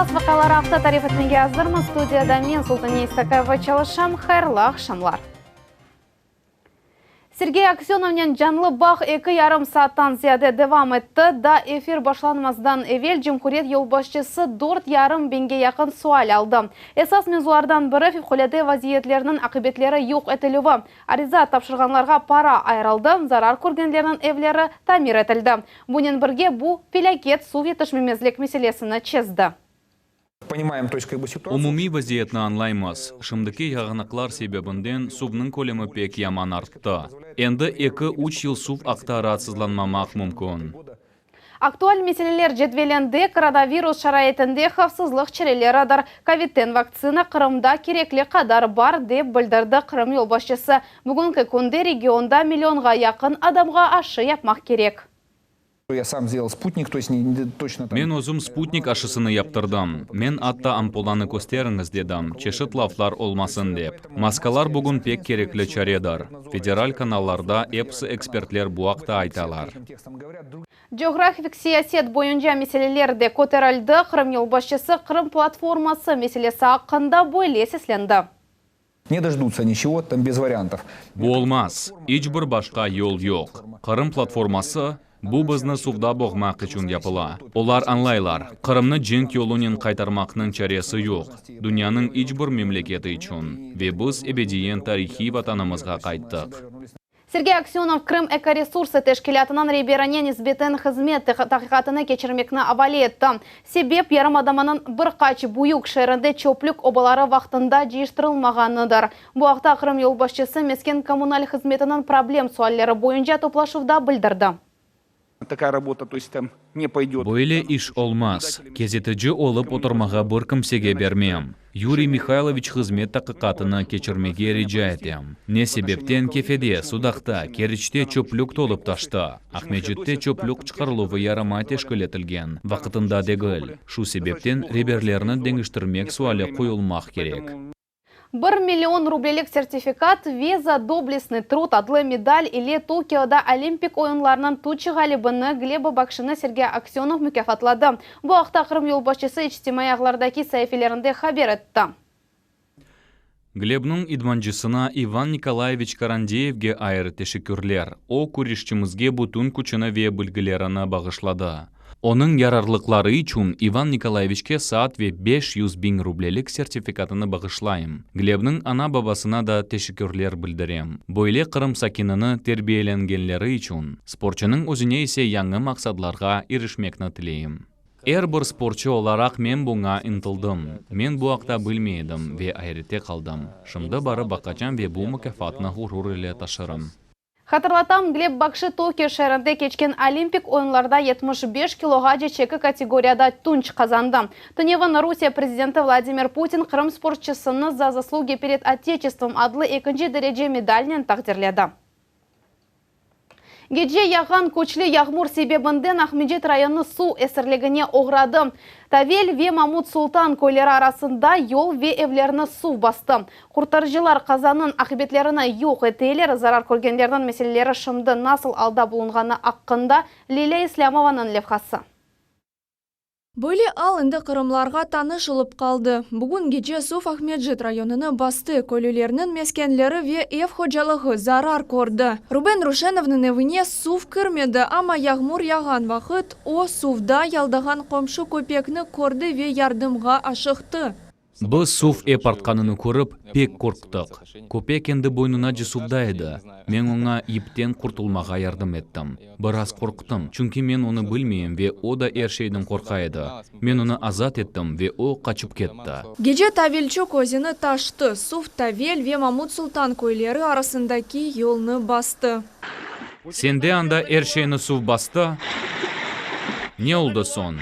Esas vaqialar aqta tarif etmege azırmız. Studiyada men, Sultaniye İstakayeva, çalışam. Hayırlı aqşamlar. Sergey Aksönovnen canlı bağ eki yarım saattan ziyade devam etti. Daa efir başlanmazdan evel cumhuriyet yolbaşçısı dört yarım biñge yaqın sual aldı. Esas mevzulardan biri fevqulâde vaziyetlerniñ aqibetleri yoq etilüvi. Ariza tapşırğanlarğa para ayırıldı, zarar körgenlerniñ evleri tamir etildi. Bunen birge bu felâket suv yetişmemezlik meselesini çezdi. Umumiy vaziyetni añlaymız, şimdiki yağanaqlar sebebinden suvnıñ kölemi pek yaman arttı. Endi eki-üç yıl suv aqta raatsızlanmamaq mümkün. Aktual meseleler cedvelinde koronavirus şaraitinde havfsızlıq çareleridir. Kovitten vaktsina Qırımda kerekli qadar bar, dep bildirdi Qırım yolbaşçısı. Bugünki künde regionda millionğa yaqın adamğa aşı yapmaq kerek. Men özüm sputnik aşısını yaptırdım. Men atta ampulanı kösteriñiz dedim, çeşit laflar olmasın dep. Maskalar bugün pek kerekli çaredir. Federal kanallarda episi ekspertler bu aqta aytalar. Coğrafik siyaset boyunca meseleler de köterildi. Qırım yolbaşçısı Qırım platforması meselesi aqqında böyle seslendi. Ne dojdutsa niçego, tam bez variantov. Bu olmaz, iç bir başqa yol yoq. Qırım platforması, bu bizni suvda boğmaq içün yapıla. Olar añlaylar, Qırımnı cenk yolunen qaytarmaqnıñ çaresi yoq, dünyanıñ iç bir memleketi içün. Ve biz ebediyen tarihiy Vatanımızğa qayttıq. Sergey Aksönov Krım Ekoresursı teşkilâtınıñ reberine nisbeten hızmet taqiqatını keçirmekni avale etti. Sebep, yarımadamanıñ bir qaç büyük şeerinde çöplük obaları vaqtında cıyıştırılmağanıdır. Bu aqta Qırım yolbaşçısı mesken-kommunal hızmetiniñ problem sualleri boyunca toplaşuvda bildirdi. Böyle iş olmaz. Kezetici olıp oturmağa bir kimsege bermem. Yuriy Mihayloviç hızmet taqiqatını keçirmege rica etem. Ne sebepten Kefede, Sudaqta, Keriçte çöplük tolıp taştı? Aqmescitte çöplük çıqarıluvı yaramay teşkil etilgen, vaqıtında degil. Şu sebepten reberlerni deñiştirmek suali qoyulmaq kerek. Bir million rublelik sertifikat ve Za doblestnıy trud adlı medal ile Tokioda Olimpik oyunlarınıñ tuç ğalibini Gleba Bakşinı Sergey Aksönov mukâfatladı. Bu aqta Qırım yolbaşçısı içtimaiy ağlardaki saifelerinde haber etti. Glebniñ idmancısına İvan Nikolayeviç Karandeyevge ayrı teşekkürler, o, küreşçimizge bütün küçüni ve bilgilerini bağışladı. Onıñ yararlıqları içün İvan Nikolayeviçke saat ve 500 biñ rublelik sertifikatını bağışlayım. Glebniñ ana-babasına da teşekkürler bildirem, böyle Qırım sakinini terbiyelengenleri içün. Sportçunıñ özüne ise yañı maqsadlarğa irişmekni tileyim. Er bir sportçu olaraq men buña ıntıldım. Men bu aqta bilmey edim ve ayrette qaldım. Şimdi barıp baqacam ve bu mukâfatnı ğurur ile taşırım. Hatırlatam, Gleb Bakşi Tokio şeerinde keçken Olimpik oyunlarda 75 kiloğace çeki kategoriyada tunç qazandı. Tünevin Rusiye prezidenti Vladimir Putin Qırım sportçısını Za zaslugi pered Oteçestvom adlı ekinci derece medalnen taqdirledi. Gece yağğan küçlü yağmur sebebinden Aqmescit rayonı suv esirligine oğradı. Tavel ve Mamut Sultan köyleri arasında yol ve evlerni suv bastı. Qurtarıcılar qazanıñ aqibetlerini yoq eteler, zarar körgenlerniñ meseleleri şimdi nasıl alda bulunğanı aqqında Lilâ İslâmovanıñ levhası. Böyle al endi qırımlarğa tanış olıp qaldı. Bugün gece suv Aqmescit rayonını bastı, köylülerniñ meskenleri ve ev hocalığı zarar kördi. Ruben Ruşenovnıñ evine suv kirmedi, amma yağmur yağğan vaqıt o, suvda yaldağan qomşu köpekni kördi ve yardımğa aşıqtı. Biz suv ep artqanını körip, pek qorqtıq. Köpek endi boynunace suvda edi. Men oña yipten qurtulmağa yardım ettim. Biraz qorqtım, çünki men onı bilmeyim ve o da er şeyden qorqa edi. Men onı azat ettim ve o, qaçıp ketti. Gece Tavelçuk özeni taştı, suv Tavel ve Mamut Sultan köyleri arasındaki yolnı bastı. Sende anda er şeyni suv bastı? Ne oldı soñ?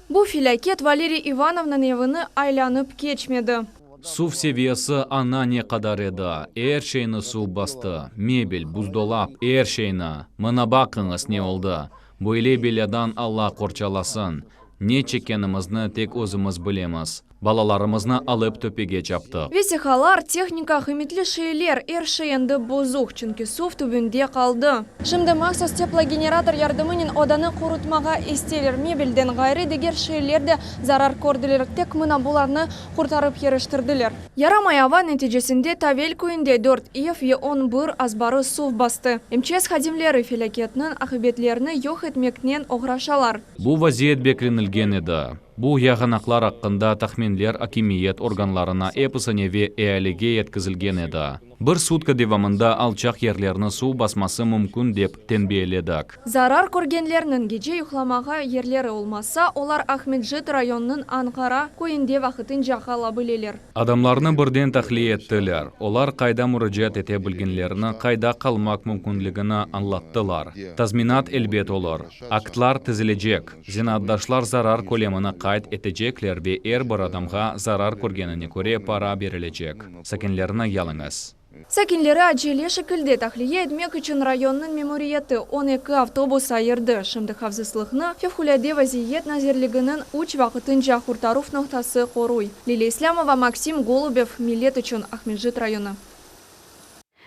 Bu felâket Valeriy İvanovnıñ evini aylanıp keçmedi. Suv seviyesi ana ne qadar edi, er şeyni suv bastı, mebel, buzdolap, er şeyni. Mına baqıñız ne oldı. Böyle belâdan Alla qorçalasın. Ne çekkenimizni tek özümiz bilemiz. Balalarımıznı alıp töpege çaptıq. Vesiqalar, tehnika, qıymetli şeyler, er şey endi bozuq, çünki suv tübünde qaldı. Şimdi mahsus teplogenerator yardımınen odanı qurutmağa isteyler. Mebelden ğayrı diger şeyler de zarar kördiler, tek mına bularnı qurtarıp yeriştirdiler. Yaramay ava neticesinde Tavel köyünde dört ev ve on bir azbarı suv bastı. MÇS hadimleri felâketniñ aqibetlerini yoq etmeknen oğraşalar. Bu vaziyet beklenilgen edi. Bu yağanaqlar aqqında tahminler akimiyet organlarına episine ve ealige yetkizilgen edi. Bir sutka devamında alçaq yerlerni suv basması mümkün dep tenbiyeledik. Zarar körgenlerniñ gece yuqlamağa yerleri olmasa, olar Aqmescit rayonınıñ Anqara köyünde vaqtınca qala bileler. Adamlarnı birden tahliye ettiler. Olar qayda muracaat ete bilgenlerini, qayda qalmaq mümkünligini añlattılar. Tazminat elbet olur. Aktlar tizilecek, zenaatdaşlar zarar kölemini qayd etecekler ve er bir adamğa zarar körgenine köre para berilecek. Sakinlerni yalıñız. Sakinleri acele şekilde tahliye etmek içün rayonnıñ memuriyeti 12 avtobus ayırdı. Şimdi havfsızlıqnı Fevqulâde vaziyet nazirliginiñ üç vaqtınca qurtaruv noqtası qoruy. Lilâ İslâmova, Maksim Golubev, Millet içün, Aqmescit rayonı.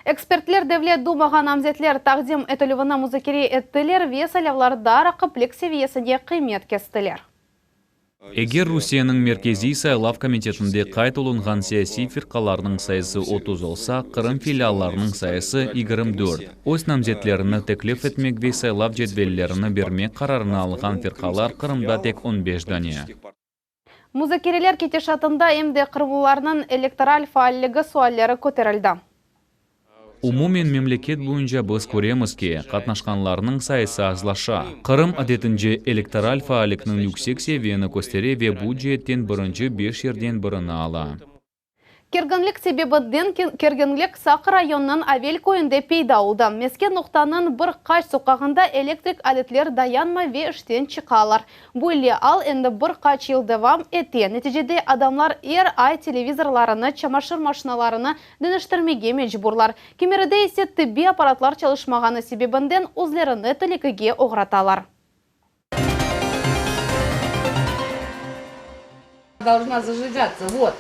Ekspertler Devlet Dumağa namzetler taqdim etilüvini muzakere ettiler ve saylavlarda raqiplik seviyesine qıymet kestiler. Eger Rusiyeniñ Merkeziy saylav komitetinde qayd olunğan siyasiy firqalarnıñ sayısı 30 olsa, Qırım filiallarınıñ sayısı, 24. Öz namzetlerini teklif etmek ve saylav cedvellerini bermek qararını alğan firqalar Qırımda tek on beş dane. Muzakereler ketişatında em de qırımlılarnıñ elektoral faalligi sualleri köterildi. Umumen memleket boyunca biz köremiz ki, qatnaşqanlarnıñ sayısı azlaşa. Qırım, adetince, elektoral faallikniñ yüksek seviyeni köstere ve bu ceetten birinci beş yerden birini ala. Kerginlik sebebinden kerginlik Saq rayonınıñ Avel köyünde peyda oldı. Mesken noqtanıñ bir qaç soqağında elektrik aletler dayanmay ve işten çıqalar. Böyle al endi bir qaç yıl devam ete. Neticede adamlar er ay televizorlarını, çamaşır maşinalarını deñiştirmege mecburlar. Kimeride ise tibbiy apparatlar çalışmağanı sebebinden özlerini telükege oğratalar. Должна зажигаться, вот.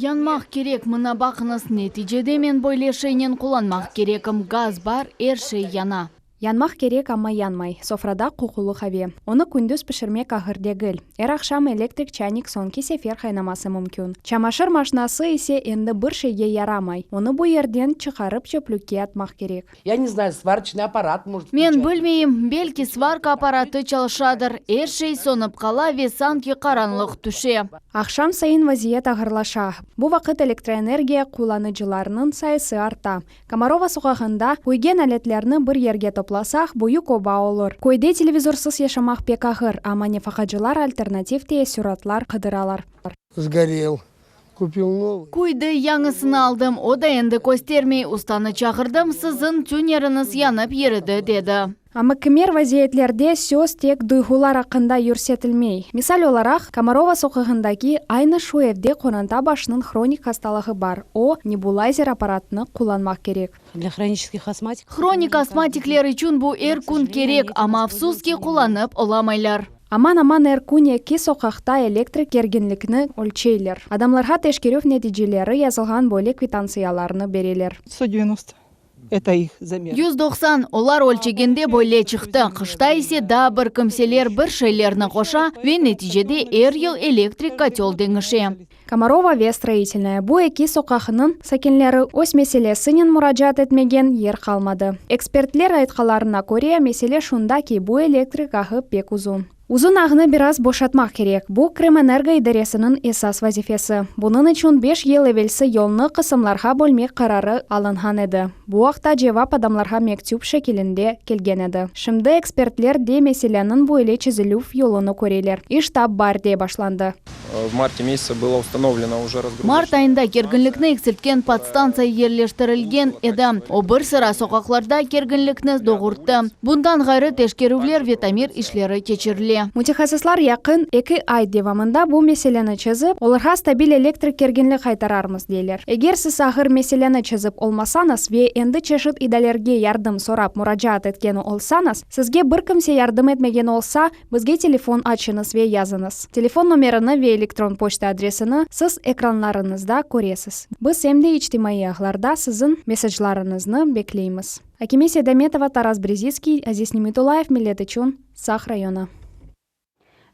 Yanmaq kerek, mına baqıñız, neticede men böyle şeynen qullanmaq kerekim, gaz bar, er şey yana. Yanmaq kerek, amma yanmay. Sofrada qoqulı qave. Onı kündüz pişirmek ağır degil. Er aqşam elektrik çaynik soñki sefer qaynaması mümkün. Çamaşır maşinası ise endi bir şeyge yaramay. Onı bu yerden çıqarıp çöplükke atmaq kerek. Ya ne znayu, svaroçnıy apparat, может, Men включать. bilmeyim, belki svarka apparatı çalışadır. Er şey sönip qala ve sanki qaranlıq tüşe. Aqşam sayın vaziyet ağırlaşa. Bu vaqıt elektroenergiya qullanıcılarınıñ sayısı arta. Komarova soqağında küygen aletlerni bir yerge toplasaq, büyük oba olur. Köyde televizorsız yaşamaq pek ağır, amma nefaqacılar alternativ teessüratlar qıdıralar. Sgorel. Kupil novıy. Küydi, yañısını aldım, o da endi köstermey. Ustanı çağırdım, siziñ tüneriñiz yanıp yiridi, dedi. Amma kimer vaziyetlerde söz tek duyğular aqqında yürsetilmey. Misal olaraq, Komarova soqağındaki aynı şu evde qoranta başınıñ hronik hastalığı bar, o, nebulayzer apparatını qullanmaq kerek. Для hronических астматиков. Hronik astmatikler içün bu er kün kerek, amma afsus ki, qullanıp olamaylar. Aman-aman er kün eki soqaqta elektrik kerginlikni ölçeyler. Adamlarğa teşkerüv neticeleri yazılğan böyle kvitantsiyalarnı bereler. 190. Это их замер. 190, olar ölçegende böyle çıqtı. Qışta ise daa bir kimseler bir şeylerni qoşa ve neticede er yıl elektrik kotel deñişe. Komarova ve Stroitelnaya, bu eki soqaqnıñ sakinleri öz meselesinen muracaat etmegen yer qalmadı. Ekspertler aytqanlarına köre, mesele şunda ki, bu elektrik ağı pek uzun. Uzun ağnı biraz boşatmaq kerek, bu Krımenergo idaresiniñ esas vazifesi. Bunıñ içün beş yıl evelsi yolnı qısımlarğa bölmek qararı alınğan edi. Bu aqta cevap adamlarğa mektüp şekilinde kelgen edi. Şimdi ekspertler de meseleniñ böyle çezilüv yolunı köreler. İş tap baarde başlandı. V marте месяце было установлено уже разгрузочная Mart ayında kerginlikni eksiltken podstantsiya yerleştirilgen edi. O, bir sıra soqaqlarda kerginlikni doğurttı. Bundan ğayrı, teşkerüvler ve tamir işleri keçirile. Mütehassıslar yaqın eki ay devamında bu meseleni çezip, olarğa stabil elektrik kerginlik qaytararmız, deyler. Eger siz ağır meseleni çezip olmasañız ve endi çeşit idalerge yardım sorap muracaat etken olsañız, sizge bir kimse yardım etmegen olsa, bizge telefon açıñız ve yazıñız. Telefon nomerini ve. Elektron poçta adresini siz ekranlarıñızda köresiz. Biz em de içtimaiy ağlarda siziñ mesaclarıñıznı bekleymiz. Akime Seydametova, Taras Brezitskiy, Aziz Nimetullayev Millet içün, Saq rayonı.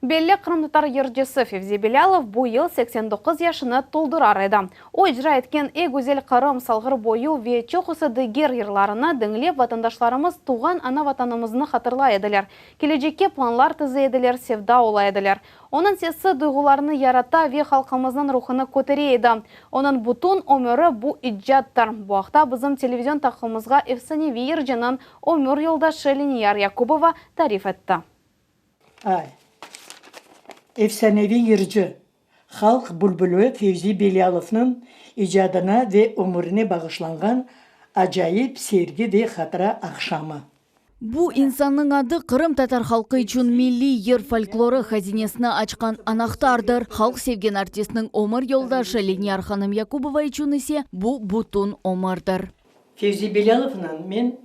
Belli qırımtatar yırcısı Fevzi Bilâlov bu yıl 89 yaşını toldurar edi. O icra etken Ey güzel Qırım, Salğır boyu ve çoqusı diger yırlarını diñlep vatandaşlarımız tuvğan ana-Vatanımıznı hatırlay ediler, kelecekke planlar tize ediler, sevda ola ediler. Onıñ sesi duyğularnı yarata ve halqımıznıñ ruhunı kötere edi. Onıñ bütün ömüri bu icattır. Bu aqta bizim televizion taqımımızğa efsaneviy yırcınıñ ömür yoldaşı Leniyar Yakubova tarif etti. Ay. Efsaneviy yırcı, halq bülbülü Fevzi Belâlovnıñ icadına ve ömürine bağışlanğan acayip sergi ve hatıra aqşamı. Bu insannıñ adı qırımtatar halqı içün milliy yır folklorı hazinesini açqan anahtardır. Halq sevgen artistniñ ömür yoldaşı Leniyar hanım Yakubova içün ise bu bütün ömürdir. Fevzi Belâlovnıñ men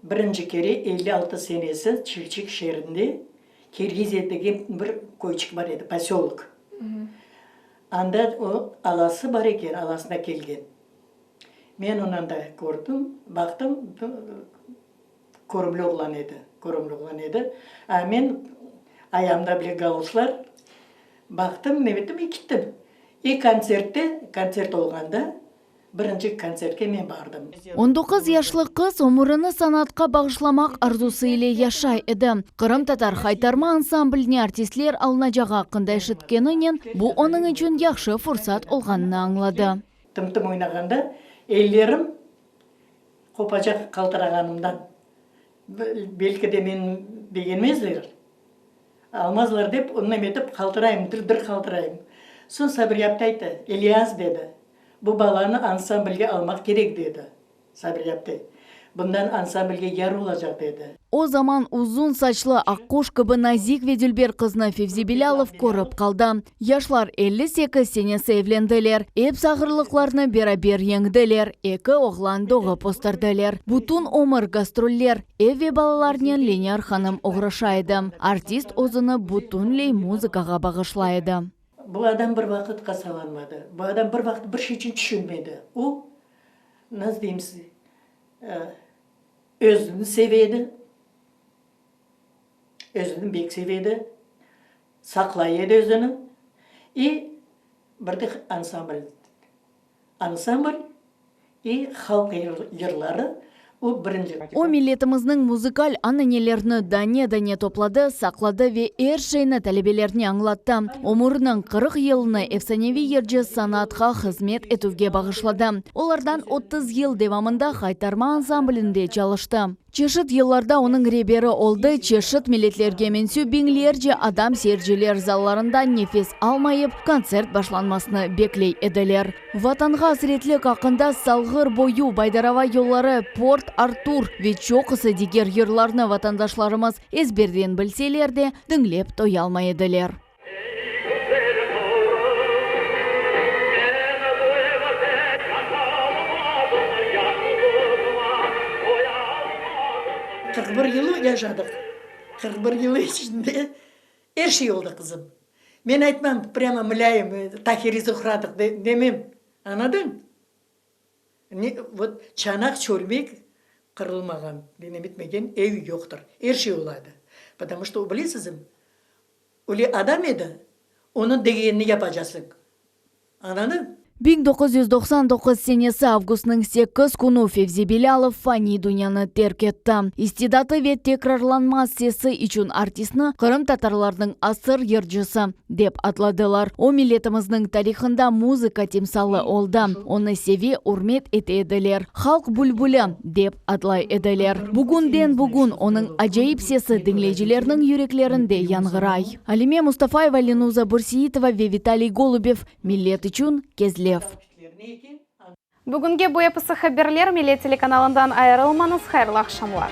Birinci kere 56 senesi Çilçik şeerinde Kirgiziya degen bir köyçik bar edi, posölok. Anda o alası bar eken, alasına kelgen. Men onı anda kördim, baqtım, körümli oğlan edi, körümli oğlan edi. A men ayağımda bile galoşlar, baqtım, nemettim i kittim. I kontsertte, kontsert olğanda Birinci kontsertke men bardım. 19 yaşlı qız ömürini sanatqa bağışlamaq arzusı ile yaşay edi. Qırımtatar Haytarma ansambline artistler alınacağı aqqında eşitkeninen, bu onıñ içün yahşı fursat olğanını añladı. Tım-tım oynağanda ellerim qopacaq qaltırağanımdan. Belki de meni begenmezler, almazlar dep, onı etip qaltırayım, dır-dır qaltırayım. Soñ Sabri apte ayttı, İlyas, dedi, Bu balanı ansamblge almaq kerek, dedi Sabri apte. Bundan ansamblge yar olacaq, dedi. O zaman uzun saçlı, aqquş kibi nazik ve dülber qıznı Fevzi Bilâlov körip qaldı. Yaşlar 58 senesi evlendiler, ep ağırlıqlarnı beraber yeñdiler, eki oğlan doğıp östürdiler. Bütün ömür gastroller, ev ve balalarnen Leniyar hanım oğraşa edi. Artist özüni bütünley muzıkağa bağışlay edi. Bu adam bir vaqıt qasalanmadı. Bu adam bir vaqıt bir şey içün tüşünmedi. O, nasıl deyim size, özüni seve edi, özüni bek seve edi, saqlay edi özüni. İ bir de ansambl, ansambl İ halq yırları, o birinci. O, milletimizniñ muzıkal ananelerini dane-dane topladı, saqladı ve er şeyni talebelerine añlattı. Ömüriniñ 40 yılını efsaneviy yırcı sanatqa hızmet etüvge bağışladı. Olardan 30 yıl devamında Haytarma ansamblinde çalıştı. Çeşit yıllarda onıñ reberi oldı, çeşit milletlerge mensüp biñlerce adam seyirciler zallarında nefes almayıp, kontsert başlanmasını bekley ediler. Vatanğa asretlik aqqında Salğır boyu, Baydarava yolları, Port Artur ve çoqusı diger yırlarnı vatandaşlarımız ezberden bilseler de, diñlep toyalmay ediler. Ey güzel Qırım, meni duyma tek atalmadım, yalnızlığa toyalmadım. 41 yıl yaşadıq. 41 yıl içinde er şey oldı, qızım. Men aytmam, prâmo mulâyim, Tahir-i Zuhradıq demem. Añladıñ? Ne, vot, çanaq, çölmek qırılmağan, bitmegen ev yoqtır. Er şey oladı. Потому что, bilesizmi, Öyle adam edi, onıñ degenini yapacasıñ. Añladıñ? 1999 senesi avgustnıñ 8 künü Fevzi Bilâlov faniy dünyanı terk etti. İstidatı ve tekrarlanmaz sesi içün artistni qırımtatarlarnıñ asır yırcısı dep adladılar. O, milletimizniñ tarihında muzıka timsalı oldı. Onı seve, ürmet ete ediler. Halq bülbüli dep adlay ediler. Bugünden bugün onıñ acayip sesi diñleyicilerniñ yüreklerinde yañğıray. Alime Mustafayeva, Lenuza Bürseitova ve Vitaliy Golubev, Millet içün, Kezlev. Bugünge bu episi haberler, Millet telekanalından ayırılmañız, hayırlı aqşamlar.